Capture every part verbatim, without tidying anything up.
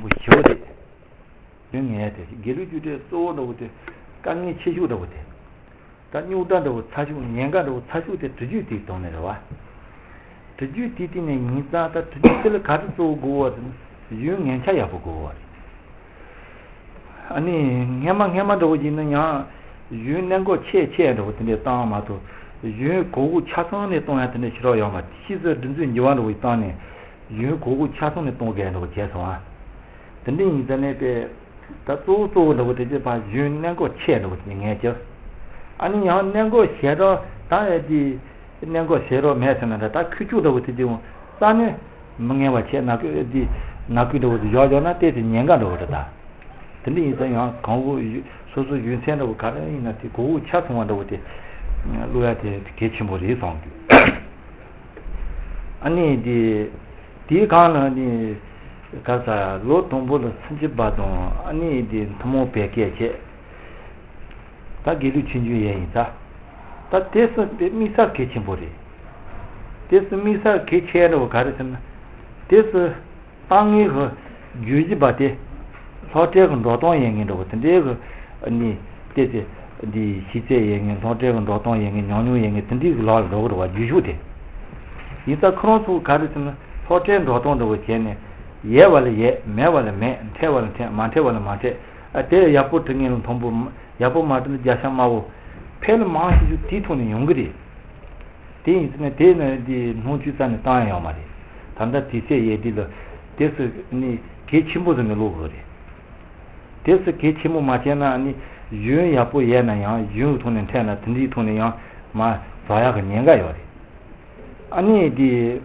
ཞེ་པོ་རེད། དོན་ངེས་དེ་དགེ་ལུགས་རྒྱུགས་སྤྲོད་གཙོ་བོ་འདྲ་བོ་དེ་དཀའ་ངལ་ཆེ་ཤོས་འདྲ་བོ་དེ། ད་རྙོག་དྲ་འདྲ་བོ་ཚ་ཤོས་ཉེན་ཁ་འདྲ་བོ་ཚ་ཤོས་དེ་གྲུ་རྒྱུད་དེའི་སྟེང་ནས་རེད་བ། གྲུ་རྒྱུད་དེའི་སྟེང་ནས་ཡིན་ཙང་ད་གྲུ་རྒྱུད་དེ་ལ་ག་རེ་གཙོ་བོ་དགོས་བ་ཟེར་ན་གཞུང་ངན་ཆ་ཡག་པོ་དགོས་བ་རེད། ཨ་ནི་སྔས་མ་སྔས་མ་འདྲ་བོ་ཡིན་ན་ཡང་གཞུང་གནད་འགག་ཆེ་ཆེ་འདྲ་བོ་དེ་འདྲས་བཏང་བ་མ་གཏོགས་གཞུང་གོ་སྐབས་ཆ་ཚང་ནས་གཏོང་ཡ་དེ་འདྲས་ཞེ་དྲག་ཡོད་མ་རེད། ཕྱིས་སུ་སྒྲིག་འཛུགས་འགྱུར་བ་འདྲ་བོ་ཡིས་བཏང་ནས་གཞུང་གོ་སྐབས་ཆ་ཚང་ནས་གཏོང་དགོས་འདྲ་བོ་བྱས་སོང་ཨ། དེ་འདྲ་ཡིན་ཙང་ནས་པས། ད་གཙོ་བོ་གཙོ་བོ་འདྲ་བོ་དེ་ཚོའི་བར་གཞུང་གནད་འགག་ཆེ་འདྲ་བོ་དེ་ངས་ཀྱང་། ཨ་ནི་ཡང་གནད་འགག་ཞེ་དྲག་ད་ཡ་དེ་གནད་འགག་ཞེ་དྲག་མེད་ཟེར་ན་འདྲ། ད་ཁུ་བྱུག་འདྲ་བོ་དེ་ཚོའི་རྩ་ནས་མི་ངན་པ་བྱས་ན་ཀི་དེ་ན་ཀི་འདྲ་བོ་དེ་བཞག་བཞག་ན་ཏོག་ཙམ་ཉེན་ཁ་འདྲ་བོ་རེད་ད། དེ་འདྲ་ཡིན་ཙང་ཡང་གང་བོ་སོ་སོ་གཞུང་ཚན་འདྲ་བོ་ག་རེ་ཡིན་ན་དེ་གོ་སྐབས་ཆ་ཚང་བ་འདྲ་བོ་དེ་བླུག་ཡ་དེ་གལ་ཆེན་པོ་རེད་བསམ་གྱི། ཨ་ནི་དེ་དེའི་སྒང་ལ་ནི་ག་ས་ལོ་དང་པོ་ལ་སུམ་ཅུ་པ་དང་ཨ་ནི་དེ་ཐུན་མོང་བོད་སྐད་བྱས། ད་དགེ་ལུགས་ཆོས་འབྱུང་ཡས་ཡིན་ས། ད་དེ་སུ་དེ་དམིགས་བསལ་གལ་ཆེན་པོ་རེད། དེ་སུ་དམིགས་བསལ་གལ་ཆེ་འདྲ་བོ་ག་རེ་ཟེར་ན། དེ་སུ། གཏམ་ངན་གྱི་བརྗོད་གཞི་པ་དེ། སློབ་གྲྭའི་གི་འགྲོ་སྟངས་ཡིན་ངེས་འདྲ་བོ་དེ་འདྲའི་གི་ནི་བལྟས་ཏེ་འདི་ཤེས་ཚད་ཡིན་ངེས། སློབ་གྲྭའི་གི་འགྲོ་སྟངས་ཡིན་ངེས། ཉམས་མྱོང་ཡིན་ངེས། དེ་འདྲའི་གི་ལག་ལ་འགྲོ་གི་རེད་བ། རྒྱུ་ཤུགས་དེ་ཡིན་ཙང་ཁོ་རང་ཚོ་ག་རེ་ཟེར་ན་སློབ་གྲྭའི་འགྲོ་སྟངས་འདྲ་བོ་བྱས་ནས་ཡོད་པ་ལ་ཡོད། མེད་པ་ལ་མེད། འཕྲད་པ་ལ་འཕྲད། མ་འཕྲད་པ་ལ་མ་འཕྲད། ཨ་དེ་ཡག་པོ་དྲི་ངེས་ལ་མཐོན་པོ། ཡག་པོ་མ་དྲི་ན་རྒྱབ་ཤ་དམར་པོ། ཕལ་མང་ཤོས་ཤིག་དེའི་ཐོག་ནས་ཡོང་གི་རེད། དེ་ཡིན་ཙང་ནས་དེ་ནི་འདི་སྣང་ཆུང་རྩ་ནས་བཏང་ཡ་ཡོད་མ་རེད། ད་ལྟ་དུས་ཚོད་ཡོད་དུས་ལ་དེ་ཚོ་ནི་གལ་ཆེན་པོ་བཟོ་ནས་ཀློག་དགོས་རེད། དེ་ཚོ་གལ་ཆེན་པོ་མ་བྱས་ན་ནི་གཞུང་ཡག་པོ་ཡོད་ན་ཡང་གཞུང་གི་ཐོག་ནས་འཕྲད་ན་དེ་འདྲའི་ཐོག་ནས་ཡང་མར་ཟག་ཡག་གི་ཉེན་ཁ་ཡོད་རེད། ཨ་ནི་དེ་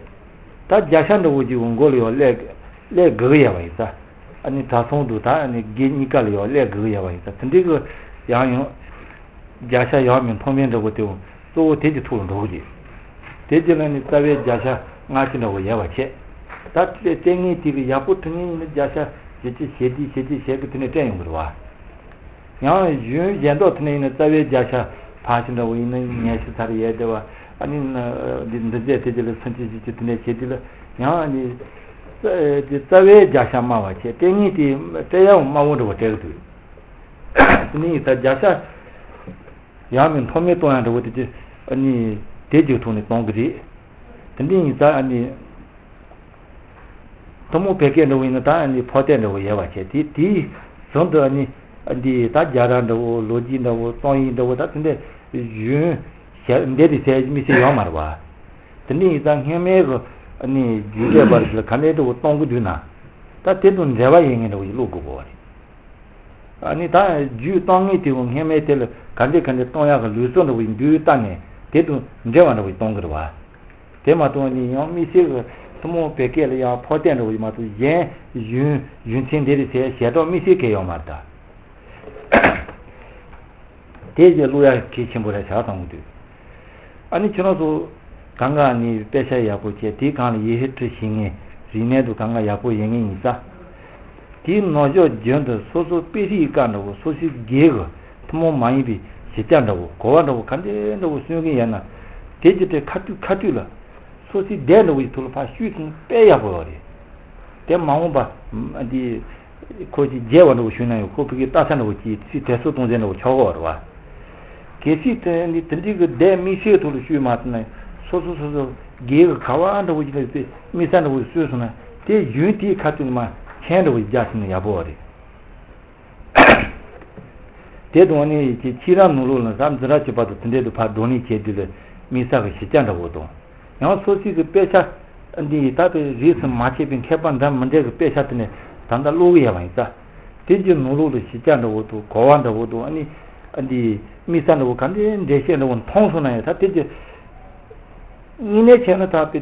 ད་རྒྱབ་ཤ་འདྲ་བོ་ཅིག་མགོ་ལ་ཡང་སླེབས་སླེབས་དགོས་ཀྱི་ཡོད་པ་ཡིན་ཙང་། ཨ་ནི་གྲྭ་ཚང་དུ་ད་ཨ་ནི་དགེ་གཉིས་ཀ་ལ་ཡང་སླེབས་དགོས་ཀྱི་ཡོད་པ་ཡིན་ཙང་། དེ་འདྲའི་གི་ཡང་ཡང་རྒྱབ་ཤ་ཡང་མིན་མཐོང་མིན་འདྲ་བོ་དེ་གཙོ་བོ་དེ་གི་ཐོག་ལ་འགྲོ་གི་རེད། དེ་རྗེས་ལ་ནི་རྩ་བའི་རྒྱབ་ཤ་སྔ་ཕྱི་འདྲ་བོ་ཡོད་པ་བྱས། ད་དེ་ལྟས་ངན་དེ་གི་ཡག་པོ་དྲི་ངན་ཡིན་ན་རྒྱབ་ཤ་ཞེ་ཅི་ཞེ་དེ་ཞེ་ཅི་ཞེ་གི་དེ་ནས་སྤྲད་ཡོང་གི་རེད་བ། ཡང་གཞུང་གཞན་དག་དེ་ནས་ཡིན་ན་རྩ་བའི་རྒྱབ་ཤ་ཕར་ཕྱིན་འདྲ་བོ་ཡིན་ན་ཉལ་ཤི་ཚར་ཡས་དེ་བ། ཨ་ནི་ན་འདི་འདི་རྫས་དེ་རྗེས་ལ་སུན་ཅི་ཞེ་ཅི་དེ་ནས་བྱས་དེ་ལ་ཡང་ཨ་ནི་རྩ་རྩ་བའི་རྒྱབ་ཤ་དམར་བ་བྱས། ལྟས་ངན་དེ་སྤྲད་ཡག་དམར་པོ་འདྲ་བོ་སྤྲད་གི་འདུག་དེ་ནས་ཡིན་ཙང་རྒྱབ་ཤ་ཡང་མིན་མཐོང་མིན་གཏོང་ཡག་འདྲ་བོ་དེ་ཅི་ཨ་ནི་དེ་རྒྱུ་ཐོག་ནས་གཏོང་གི་རེད། དེ་འདྲ་ཡིན་ཙང་ཨ་ནི་ཐུན་མོང་བོད་སྐད་འདྲ་བོ་ཡིན་ན་ད་ཨ་ནི་ཕོ་སྐད་འདྲ་བོ་ཡོད་པ་བྱས། དེ་དེའི་བཟུང་དུ་ཨ་ནི་འདི་ད་རྒྱ་གར་འདྲ་བོ་ལོ་རྒྱུས་འདྲ་བོ་རྩོམ་ཡིག་འདྲ་བོ་ད་དེ་འདྲ་གཞུང་ཞབས་འདྲ་རེ་ཟེར་མི་ཟེར་ཡོད་མ་རེད་བ། དེ་འདྲ་ཡིན་ཙང་སྔོན་མའི་གི་ཨ་ནི་རྒྱུད་སྐད་པར་ལ་ག་འདྲ་འདྲ་བོ་གཏོང་གི་འདུག་ན། ད་དེ་དང་འབྲེལ་བ་ཡོད་མཁན་འདྲ་བོ་ཞིག་ཀློག་དགོས་པ་རེད། ཨ་ནི་ད་རྒྱུད་གཏོང་མཁན་དེ་བོ་སྔོན་མའི་དེ་ལ་ག་འདྲ་ག་འདྲ་གཏོང་ཡག་གི་ལུགས་སྲོལ་འདྲ་བོ་ཞིག་འདུག་ལྟ་ནས་དེ་དང་འབྲེལ་བ་འདྲ་བོ་ཞིག་གཏོང་གི་རེད་བ། དེ་མ་གཏོགས་ནི་ཡང་དམིགས་བསལ་གྱི་ཐུན་མོང་བོད་སྐད་ལ་ཡང་ཕོ་སྐད་འདྲ་བོ་ཞིག་མ་གཏོགས་གཞན་གཞུང་གཞུང་ཚན་འདི་རེད་ཟེར་ཞེ་དྲག་དམིགས་བསལ་གྱི་ཡོད་མ་རེད་ད། དེ་རྗེས་ཀློག་ཡག་གལ་ཆེན་པོ་རེད་ཆགས་བསམ་གྱི་འདུག་ཨ་ནི་ཁྱེད་རང་ཚོ་གང་ག་ནི་དཔེ་ཆ་ཡག་པོ་བྱས། དེའི་སྒང་ལ་ཡིག་ཧྲིལ་ཤེས་མཁན། རིག་གནས་དང་གང་ག་ཡག་པོ་ཡོད་མཁན་ཡིན་ཙང་། དེའི་ནང་ཞོག་རྒྱུན་དུ་སོ་སོ་དཔེ་རིས་ཀ་འདྲ་བོ། སོ་སོའི་སྒེར་གྱི་ཐུན་མོང་མ་ཡིན་པའི་གཞི་རྒྱ་འདྲ་བོ། གོ་བ་འདྲ་བོ་ག་འདྲ་འདྲ་བོ་སོན་གྱི་ཡོད་ན། དེ་ཀྱི་དེ་ཁ་ཐུག་ཁ་ཐུག་ལ་སོ་སོའི་འདས་འདྲ་བོ་ཡི་ཐོག་ལ་ཕར་བཤུས་ཚུན་དཔེ་ཡག་པོ་ཡོད་རེད། དེ་མ་འོངས་པ་འདི་ཁོ་ཅིག་རྒྱས་པ་འདྲ་བོ་ཞུས་ན་ཡང་ཁོ་ཕ་གིའི་ལྟ་ས་འདྲ་བོ་ཅིག་ཚིག་དེ་ཚོ་གཏོང་ཚན་འདྲ་བོ་ཆགས་ཀྱི་ཡོད་རེད་བ། གལ་སྲིད་དེ་འདི་དེ་འདྲའི་གི་བསྡད་དམིགས་བསལ་ཐོག་ལ་བཤུས་མ་ཐུབ་ན། སོ་སོ་སོ་སོ་སྒེར་གི་ག་བ་འདྲ་བོ་ཞིག་ལ་དེ་དམིགས་བསལ་འདྲ་བོ་ཞིག་བཟོས་སོང་ན། དེ་གཞུང་དེའི་ཁ་ཐུག་ནས་མར་མཆན་འདྲ་བོ་ཞིག་རྒྱག་ཐུབ་ན་ཡག་པོ་བ་རེད། དེ་དང་ནི་ཁྱེད་རང་ནང་ལོགས་ལ་ཟམ་འཛིན་ར་བྱེད་པ་དང་དེ་འདྲའི་དུ་ཕར་བགྲོ་གླེང་བྱས་དུས་ལ་དམིགས་བསལ་གི་གཞི་རྒྱ་འདྲ་བོ་དང་། ཡང་སོ་སོའི་གི་དཔེ་ཆ་འདི་ད་དཔེ་རིས་སུ་མ་ཆད་པའི་མཁས་པ་འདྲ་མི་འདྲ་གི་དཔེ་ཆ་དེ་ནས་ད་ལྟ་ཀློག་གི་ཡོད་པ་ཡིན་ཙང་། དེ་གྱི་ནང་ལོགས་ལ་གཞི་རྒྱ་འདྲ་བོ་དང་གོ་བ་འདྲ་བོ་དང་། ཨ་ནི་འདི་དམིགས་བསལ་འདྲ་བོ་ག་འདྲའི་འགྲེལ་བཤད་འདྲ་བོ་མཐོང་སོང་ན་ཡང་ད་དེ་གྱི་དངོས་གནས་བྱས་ན་ད་དཔེ་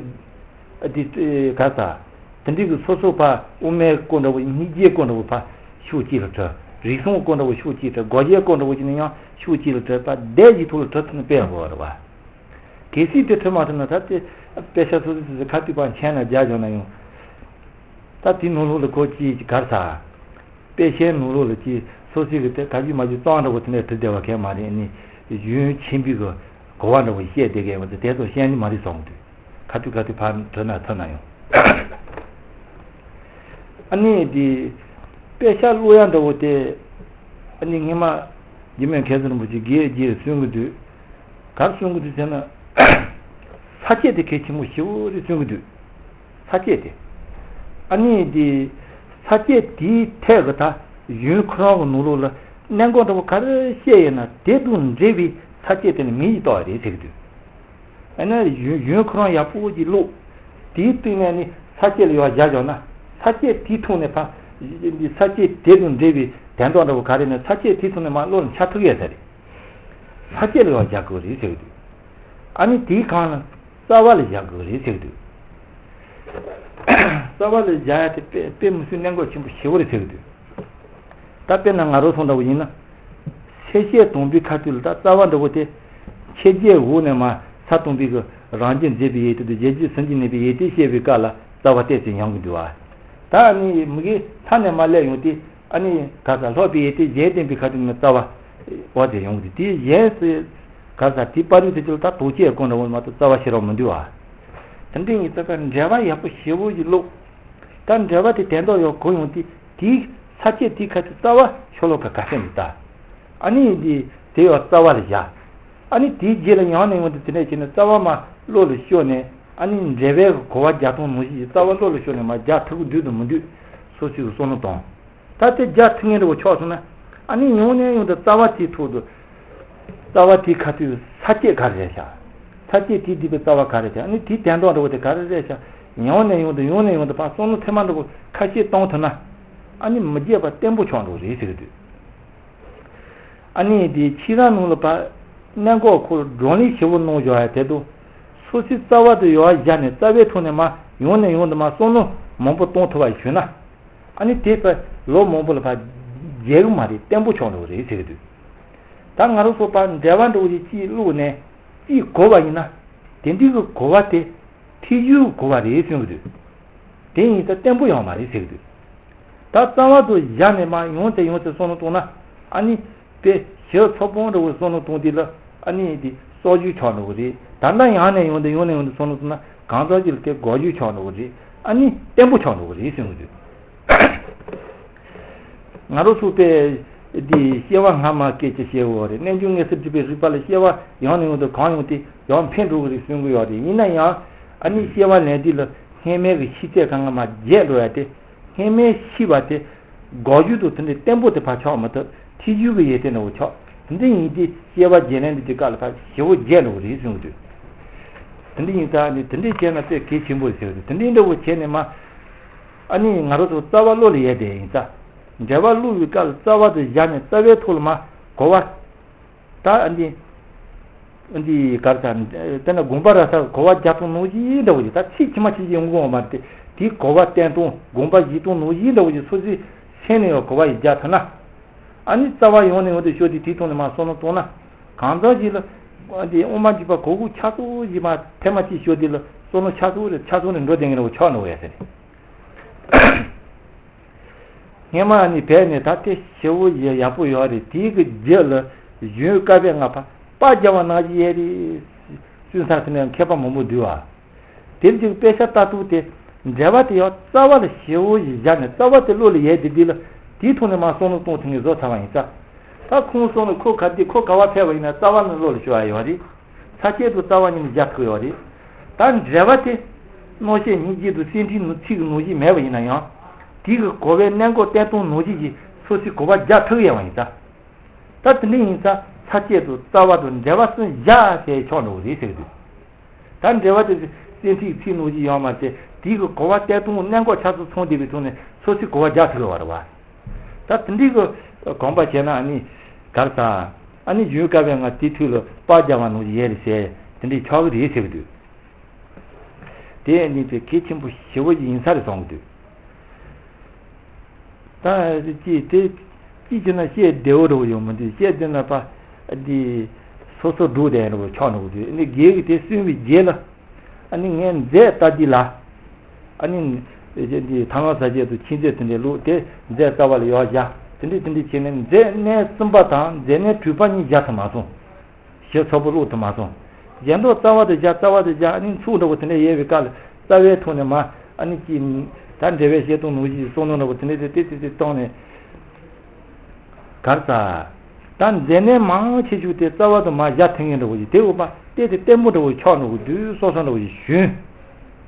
འདི་ག་ས་དེ་འདྲའི་གི་སོ་སོ་ཕར་དབུ་མའི་སྐོར་འདྲ་བོ། སྙིང་རྗེའི་སྐོར་འདྲ་བོ་ཕར་ཕྱོགས་གཅིག་ལ་བྲི། རིག་གཞུང་སྐོར་འདྲ་བོ་ཕྱོགས་གཅིག་བྲི། དགོངས་གཞིའི་སྐོར་འདྲ་བོ་ཅིག་ནི་ཡང་ཕྱོགས་གཅིག་ལ་བྲི། ད་བསྡད་ཀྱི་ཐོག་ལ་བྲི་ཐུབ་ན་དཔེ་ཡག་པོ་རེད་བ། གལ་སྲིད་དེ་འཕྲོད་མ་ཐུབ་ན་ད་དེ་དཔེ་ཆ་སོ་སོ་སོ་སོའི་ཁ་ཐུག་པ་མཆན་ལ་རྒྱག་བཞག་ན་ཡང་། ད་དེའི་ནང་ལོགས་ལ་ཁོ་ཅིག་ག་རེ་ཟ། དཔེ་ཆའི་ནང་ལོགས་ལ་ཅིག་སོ་སོའི་གི་དེ་ད་རྒྱུ་མ་རྒྱུ་གཙང་འདྲ་བོ་དེ་འདྲ་བྲིས་བསྡད་པ་གང་མ་རེད། ནི་གཞུང་ཆེན་པོའི་གི་གོ་བ་འདྲ་བོ་བཤད་བསྡད་མཁན་བ་ཚོ་དེ་ཚོ་བཤད་ནི་མ་རེད་བསམ་གི་འདུག་ཁ་ཐུག་ཁ་ཐུག་ཕར་བྲིས་ན་ཐུབ་ན་ཡང་། ཨ་ནི་དེ་ དཔེ་ཆ་ཀློག་ཡ་འདྲ་བོ་དེ། ཨ་ནི་སྔོན་མ་རྗེ་མོས་མཁན་ཟུར་རིན་པོ་ཆེ་རྒྱས་རྒྱས་གསུང་གི་འདུག་ག་རེ་གསུང་གི་འདུག་ཟེར་ན། ས་བཅད་དེ་གལ་ཆེན་པོ་ཞེ་པོ་རེད་གསུང་གི་འདུག་ས་བཅད་དེ། ཨ་ནི་དེ། ས་བཅད་དེའི་ཐད་ཀྱི་ད་གཞུང་ཁོ་རང་གི་ནང་ལོགས་ལ་གནད་འགག་འདྲ་བོ་ག་རེ་བཤད་ཡོད་ན་དེ་དང་འབྲེལ་བའི་ས་བཅད་དེ་ལ་མིང་ཞིག་བཏགས་པ་རེད་ཟེར་གི་འདུག་ཨ་ནི་གཞུང་གཞུང་ཁོ་རང་ཡག་པོ་ཅིག་ཀློག་དེའི་སྟེང་ནས་ནི་ས་བཅད་ལ་ཡར་བཞག་བཞག་ན། ས་བཅད་དེའི་ཐོག་ནས་ཕར། ས་བཅད་དེ་དང་འབྲེལ་བའི་དོན་དག་འདྲ་བོ་ག་རེ་ནི་ས་བཅད་དེའི་ཐོག་ནས་མར་བློ་ལ་འཆར་ཐུབ་ཡོད་ས་རེད། ས་བཅད་ལ་ཡར་བཞག་དགོས་རེད་ཟེར་གི་འདུག་ཨ་ནི་དེའི་སྒང་ལ་རྩ་བ་ལ་བཞག་དགོས་རེད་ཟེར་གི་འདུག་རྩ་བ་ལ་བཞག་ཡ་དེ་དཔེ་དཔེ་མི་སྲིད་གནད་འགག་ཆེན་པོ་ཞེ་པོ་རེད་ཟེར་གི་འདུག་ད་དཔེར་ན་ང་རང་ཚོ་འདྲ་བོ་ཡིན་ན། གསལ་བཤད་དང་པོའི་ཁ་ཐུག་ལ་ད་རྩ་བ་འདྲ་བོ་དེ། ཆོས་བརྒྱད་འོག་ནས་མར་ས་སྟོང་པའི་གི་རང་རྒྱུད་འཛིན་པའི་ཡེ་ཤེས་དང་བརྒྱད་ཅུ་སུམ་ཅུ་གནས་པའི་ཡེ་ཤེས་བཤད་པའི་སྐབས་ལ་རྩ་བ་གཏད་ཅིང་ཡོང་གི་འདུག་བ། ད་ནི་མི་དགེ་ལྷ་ནས་མར་སླེབས་ཡོང་དུས། ཨ་ནི་ག་ས་ལྷག་པའི་ཡེ་ཤེས་གཞན་བསྟན་པའི་ཁ་ཐུག་ནས་རྩ་བ་འོག་དེ་ཡོང་གི་འདུག་དེའི་གཞན་སུ། ག་ས་དེའི་བར་དུ་དེ་ཚོ་ལ་ད་དོགས་གཅོད་སྐོར་འདྲ་བོ་མ་གཏོགས་རྩ་བ་ཤེས་རོགས་མི་འདུག་བ། དེ་འདྲ་ཡིན་ཙང་ད་འགྲེལ་པ་ཡག་པོ་ཞེ་པོ་ཞིག་ཀློག་ད་འགྲེལ་པ་དེ་དོན་དག་ཡག་གོ་ཡོང་དུས། དེའི་ས་བཅད་དེའི་ཁ་ཐུག་རྩ་བ་ཤོ་ལོ་ཀ་ག་ས་ནས་ལྟ། ཨ་ནི་འདི་དེ་ཡང་རྩ་བ་ལ་བཞག་ཨ་ནི་དེའི་རྗེས་ལ་ཡང་ནས་ཡང་དུ་དེ་འདྲ་བྱས་ནས་རྩ་བ་མར་བློ་ལ་ཤོར་ནས། ཨ་ནི་འགྲེལ་པའི་གོ་བ་རྒྱག་སྟངས་ནང་བཞིན་གྱི་རྩ་བ་བློ་ལ་ཤོར་ནས་མར་རྒྱག་ཐུབ་ཀྱི་འདུག་དང་མི་འདུག་སོ་སོའི་བསམ་བློ་གཏོང་། ད་དེ་རྒྱག་ཐུབ་མཁན་འདྲ་བོ་ཆགས་སོང་ན། ཨ་ནི་ཡང་ནས་ཡང་དུ་རྩ་བ་དེའི་ཐོག་ཏུ། རྩ་བ་དེའི་ཁ་ཐུག་ས་བཅད་ག་རེ་རེད་ཤག་ས་བཅད་དེའི་བསྡུས་པའི་རྩ་བ་ག་རེ་རེད། ཨ་ནི་དེའི་དོན་དག་འདྲ་བོ་དེ་ག་རེ་རེད་ཤག་ཡང་ནས་ཡང་དུ་ཡང་ནས་ཡང་དུ་ཕར་བསམ་བློ་ཐེངས་མ་འདྲ་བོ་ཁ་ཤས་གཏོང་ཐུབ་ན། ཨ་ནི་མི་བརྗེད་པ་བརྟན་པོ་ཆགས་འགྲོ་རེད་ཟེར་གི་འདུག་ཨ་ནི་དེ་ཕྱི་རང་ནང་ལ་ཕར་གནད་འགག་ཁོ་བགྲོ་གླེང་ཞིབ་པོ་གནང་བཞག་ཡ་དེ་དུ། སོ་སོའི་རྩ་བ་དུ་ཡར་བཞག་ནས་རྩ་བའི་ཐོག་ནས་མར་ཡང་ནས་ཡང་དུ་མར་བསམ་བློ་མང་པོ་གཏོང་ཐུབ་པ་ཞིག་བྱུང་ན། ཨ་ནི་དེ་ཕར་ལོ་མང་པོ་ལ་ཕར་བརྗེད་གི་མ་རེད། བརྟན་པོ་ཆགས་འགྲོ་གི་རེད་ཟེར་གི་འདུག་ད་ང་རང་ཚོ་ཕར་འགྲེལ་པ་འདྲ་བོ་ཞིག་ཅིག་བླུགས་ནས་ཅིག་གོ་བ་ཡིན་ན། དེ་འདྲའི་གི་གོ་བ་དེ་ཐེ་ཇུས་གོ་བ་རེད་གསུང་གི་འདུག་དེ་ཡིན་ཙང་བརྟན་པོ་ཡོད་མ་རེད་ཟེར་གི་འདུག་ད་རྩ་བ་དུ་བཞག་ནས་མར་ཡང་དེ་ཡང་དེ་བསམ་བློ་གཏོང་ན། ཨ་ནི་དཔེ་ཞིབ་ཚགས་པོ་འདྲ་བོ་བསམ་བློ་གཏོང་དུས་ལ། ཨ་ནི་དེ་གསར་བརྗེ་ཆགས་འགྲོ་གི་རེད། ད་ལྟ་ཡང་ནས་ཡང་དུ་ཡང་ནས་ཡང་དུ་བསམ་བློ་གཏོང་ན་གང་ཟག་ཅིག་ལ་དེ་འགོག་རྒྱུ་ཆགས་འགྲོ་གི་རེད། ཨ་ནི་བརྟན་པོ་ཆགས་འགྲོ་གི་རེད་གསུང་གི་འདུག་ང་རང་ཚོ་དཔེ་འདི་སྐྱེ་བ་སྔ་མ་སྐད་ཆ་བཤད་ཡོད་རེད། རྣལ་འབྱོར་མངོན་སུམ་གྱི་རིག་པ་ལ་སྐྱེ་བ་ཡང་ནས་ཡང་དུ་གང་ཡོང་དུས་ཡང་འཕེལ་འགྲོ་གི་རེད་གསུང་གི་ཡོད་རེད། ཡིན་ན་ཡང་ཨ་ནི་སྐྱེ་བ་ལེན་དུས་ལ་སྔོན་མའི་གི་ཤི་ཚད་གང་ག་མར་བརྗེད་འགྲོ་ཡ་དེ། སྔོན་མའི་ཤི་བ་དེ་འགོག་རྒྱུ་དང་དེ་འདྲའི་བརྟན་པོ་དེ་ཕར་ཆགས་མ་ཐུབ། ཐེ་ཇུས་ཀྱི་ཡོན་ཏན་འདྲ་བོ་ཆགས། དེ་འདྲ་ཡིན་དུས་སྐྱེ་བ་བརྗེ་ལེན་དེ་དེ་སྐབས་ལ་ཕར་ཞེ་པོ་བརྗེད་འགྲོ་གི་རེད་གསུང་གི་འདུག་དེ་འདྲ་ཡིན་ཙང་ནི་དེ་འདྲ་བྱས་ན་དཔེ་གལ་ཆེན་པོ་རེད་ཟེར་གི་འདུག་དེ་འདྲ་འདྲ་བོ་བྱས་ནས་མར། ཨ་ནི་ང་རང་ཚོ་རྩ་བ་བློ་ལ་ཡོད་དེ་ཡིན་ཙང་། འགྲེལ་པ་བླུགས་པའི་སྐབས་ལ་རྩ་བ་དུ་བཞག་ནས་རྩ་བའི་ཐོག་ལ་མར་གོ་བ། ད་ཨ་འདི། ཨ་འདི་གར་ས། དེ་ན་དགོངས་པ་རབ་གསལ་གོ་བ་རྒྱག་སྟངས་ནང་བཞིན་འདྲ་བོ་ཞིག་ད་ཚིག་ཕྱི་མ་ཕྱི་ཞིག་ཡོང་གི་ཡོད་མ་རེད་དེ། དེའི་གོ་བ་བསྟན་སྟངས་དགོངས་པ་བཞེས་སྟངས་ནང་བཞིན་འདྲ་བོ་ཞིག་སོ་སོའི་སེམས་ནས་ཡང་གོ་བ་ཞིག་རྒྱག་ཐུབ་ན། ཨ་ནི་རྩ་བ་ཡང་ནས་ཡང་དུ་ཤོར་དུས་དེའི་ཐོག་ནས་མར་བསམ་བློ་གཏོང་ན། གང་ཟག་ཞིག་ལ། ཨ་འདི་དབུ་མ་འཇུག་པ་གོ་དགོས་ཆགས་ཚུལ་ཞིག་མར་ཐེངས་མ་གཅིག་ཤོར་དུས་ལ་བསམ་བློ་ཆགས་ཚུལ་རེ་ཆགས་ཚུལ་ནས་འགྲོ་བསྡད་མཁན་འདྲ་བོ་ཆགས་འགྲོ་ཡ་ཟེར། སྔོན་མ་ནི་བས་ནས་ད་དེ་ཞེ་པོ་ཡག་པོ་ཡོད་རེད། དེའི་གི་རྗེས་ལ་གཞུང་བཀའ་པོད་ལྔ་པ་པར་རྒྱག་པ་ནང་བཞིན་ཡོད་རེད། གསུང་ས་དེ་ནས་མཁས་པ་མང་པོ་འདུག་བ། དེབ་ཅིག་དཔེ་ཆ་ལྟ་ཐུབ་དེ། འགྲེལ་པ་དེ་ཡང་རྩ་བ་ལ་ཞེ་པོ་ཞིག་བཞག་ནས་རྩ་བ་དེ་བློ་ལ་ཡོད་དེ་འདི་ལ་དེའི་ཐོག་ནས་མར་བསམ་བློ་གཏོང་ཐུབ་མཁན་བཟོ་ཚར་བ་ཡིན་ཙང་། ད་ཁོང་བསམ་བློ་ཁོ་ག་དེ་ཁོ་ག་བ་ཕེབས་པ་ཡིན་ན་རྩ་བ་ནི་བློ་ལ་ཤོར་ཡ་ཡོད་རེད། ས་བཅད་དུ་རྩ་བ་ཉིད་ནས་བཞག་ཐུབ་ཡོད་རེད། ད་འགྲེལ་པ་དེ། རྣམ་བཤད་སྙིང་རྗེ་དུ་གསེར་ཁྲིའི་ནང་ཚིག་གི་ནང་བཞིན་མེད་པ་ཡིན་ན་ཡང་། དེ་གི་གོ་བའི་གནད་འགག་བསྟན་སྟངས་ནང་བཞིན་གྱི་སོ་སོའི་གོ་བ་རྒྱག་ཐུབ་ཡོད་པ་ཡིན་ཙང་། ད་དེ་འདྲ་ཡིན་ཙང་ས་བཅད་དུ་རྩ་བ་དུ་འགྲེལ་པ་གསུམ་བཞག་ཟེར་ཆོག་འགྲོ་གི་རེད་ཟེར་གི་འདུག་ད་འགྲེལ་པ་དེ་གསེར་ཁྲིའི་ཚིག་ནང་བཞིན་ཡོད་མ་རེད། དེ་གི་གོ་བ་བསྟན་སྟངས་གནད་འགག་ཆགས་ཚུལ་མཚུངས་བསྡད་པའི་ཐོག་ནས་སོ་སོའི་གོ་བ་རྒྱག་ཐུབ་ཡོད་པ་རེད་བ། ད་དེ་འདྲའི་གི་དགོངས་པ་བཞེས་ན་ཨ་ནི་གར་ས། ཨ་ནི་གཞུང་བཀའ་པོད་ལྔ་དེའི་ཐོག་ལ་པར་རྒྱག་པ་ནང་བཞིན་ཡོད་རེད་ཟེར་དེ་འདྲའི་ཆགས་ཀྱི་རེད་ཟེར་གི་འདུག་དེ་ཨ་ནི་དེ་གལ་ཆེན་པོ་ཞེ་པོ་ཞིག་ཡིན་ས་རེད་བསམ་གི་འདུག་ད་ཅི་དེ་ཅི་བྱས་ན་བཤད་བདེ་བོ་འདྲ་བོ་ཡོང་མི་འདུག་བཤད་བདེ་ན་པ་འདི་སོ་སོ་འགྲོ་བསྡད་འདྲ་བོ་ཆགས་འགྲོ་གི་འདུག་ཨ་ནི་རྒན་གྱིས་དེ་གསུངས་པའི་རྗེས་ལ། ཨ་ནི་ངས་མཛད་ལྟ་འདི་ལ། ཨ་ནི། འདི་ཐང་ལྷ་ས་བཅད་དུ་མཆིམས་མཛད་དེ་འདྲའི་ལུགས་དེ་མཛད་རྩ་བ་ལ་ཡར་བཞག་དེ་འདྲའི་དེ་འདྲའི་བྱས་ནས་མཛད་གནས་གསུམ་པ་དང་མཛད་གནས་དྲུག་པ་གཉིས་བཞག་ཐུབ་མ་སོང་། ཞིབ་ཚགས་པོ་ཀློག་ཐུབ་མ་སོང་། གཞན་དག་རྩ་བ་དུ་བཞག་རྩ་བ་དུ་བཞག་ཨ་ནི་ཚུགས་འདྲ་བོ་དེ་འདྲ་ཡོད་པའི་སྐབས་ལ་རྩ་བའི་ཐོག་ནས་མ་ཨ་ནི་ཅི། ད་འགྲེལ་པའི་བཤད་སྟངས་ནང་བཞིན་བསམ་བློ་འདྲ་བོ་དེ་འདྲ་དེ་དེ་དེ་བཏང་ནས། གར་ས། ད་མཛེ་ནད་མང་ཆེ་ཤོས་དེ་རྩ་བ་དུ་མ་བཞག་ཐུབ་མཁན་འདྲ་བོ་ཞིག་དེ་འོ་པ་དེ་དེ་བརྟན་པོ་འདྲ་བོ་ཆགས་འདྲ་བོ་དུས་སོ་སོ་འདྲ་བོ་ཞིག་ཞུན།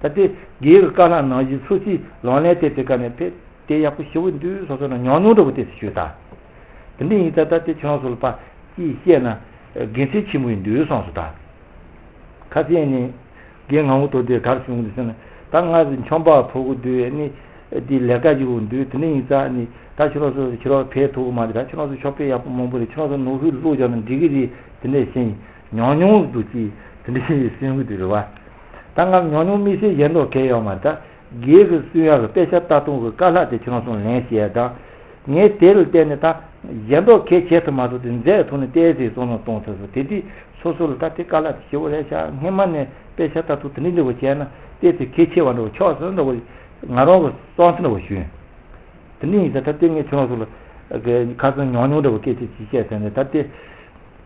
ད་དེ་རྒྱའི་གི་བཀའ་ལྷག་ནང་བཞིན་སུ་ཞིག་ལོང་ལེན་དེ་དེ་ག་ནས་ཕེབས་དེ་ཡག་པོ་ཞེ་བོ་འདུག་སོ་སོ་ན་ཉོག་ཉོག་འདྲ་བོ་དེ་ཞུས་ད། དེ་འདྲ་ཡིན་ཙང་ད་དེ་ཁྱོད་རང་ཚོ་ལ་ཕ་ཅིག་བཤད་ན་དགེ་མཚན་ཆེན་པོ་ཡིན་འདུག་སོང་སོ་ད། ཁ་སང་ནས་རྒན་ངག་དབང་རྡོ་རྗེ་གར་བྱུང་འདུག་ཟེར་ན་ད་ང་ཚོ་མཆོད་པ་ཕོག་གི་འདུག་ནི་དེ་ལས་ཀ་ཞིག་འདུག་དེ་འདྲ་ཡིན་ཙང་ནི་ད་ཁྱོད་རང་ཚོ་ཁྱོད་རང་ཕེབས་ཐུབ་ཀྱི་མ་རེད། ད་ཁྱོད་རང་ཚོ་ཤོག་དཔེ་ཡག་པོ་མང་པོ་རེད། ཁྱོད་རང་ཚོ་ནོར་ཧུལ་བླུགས་བཞག་ན་འགྲིག་གི་རེད། དེ་འདྲ་བཤད་ཡིན་ཉོག་ཉོག་འདུག་ཅིག་དེ་འདྲ་བཤད་ཡིན་གསུང་གི་འདུག་རེད་བ། ད་ང་ཉོག་ཉོག་དམིགས་བསལ་གཞན་དག་གལ་ཡོད་མ་རེད་ད། རྒྱའི་གི་སུན་ཡག་གི་དཔེ་ཆ་ལྟ་སྟངས་གི་དཀའ་ལྷག་དེ་ཁྱེད་རང་ཚོ་ལེན་བྱས་དང་། ངས་དེ་ལ་བརྟེན་ནས་ད་གཞན་དག་གལ་ཆེ་ཐུབ་མ་ཐུབ་དེ་མཛད་ཐུབ་ནས་ཏོག་ཙམ་བསམ་བློ་གཏོང་ཐུབ་སོང་། དེ་དུས་སོ་སོ་ལ་ད་དེ་དཀའ་ལྷག་དེ་ཞེ་བོ་རེད་ཤག་སྔན་མ་ནས་དཔེ་ཆ་ལྟ་སྟངས་དེ་འདྲ་འདྲ་བོ་བྱས་ན་ཏོག་ཙམ་གལ་ཆེ་བ་འདྲ་བོ་ཆགས་སོང་འདྲ་བོ་ང་རང་གི་བསམ་ཚུལ་འདྲ་བོ་ཞུ། དེ་འདྲ་ཡིན་ཙང་ད་ལྟའི་ངས་ཁྱེད་རང་ཚོ་ལ་ཁ་སང་ཉོག་ཉོག་འདྲ་བོ་སྐད་ཆ་ཅིག་བཤད་ཟེར་ནས་ད་ལྟའི་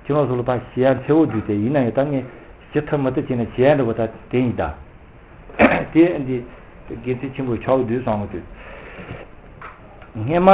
ཁྱེད་རང་ཚོ་ལ་ཕར་ཞུ་ཡག་འཚེར་བོ་འདུག་དེ་ཡིན་ན་ཡང་ད་ངས་ཞུ་ཐུབ་མི་ཐུབ་བྱས་ནས་ཞུ་ཡག་འདྲ་བོ་ད་དེ་ཡིན་ད། དེ་འདི་དགེ་མཚན་ཆེན་པོ་ཆགས་འདུག་བསམ་གི་འདུག་སྔན་མ།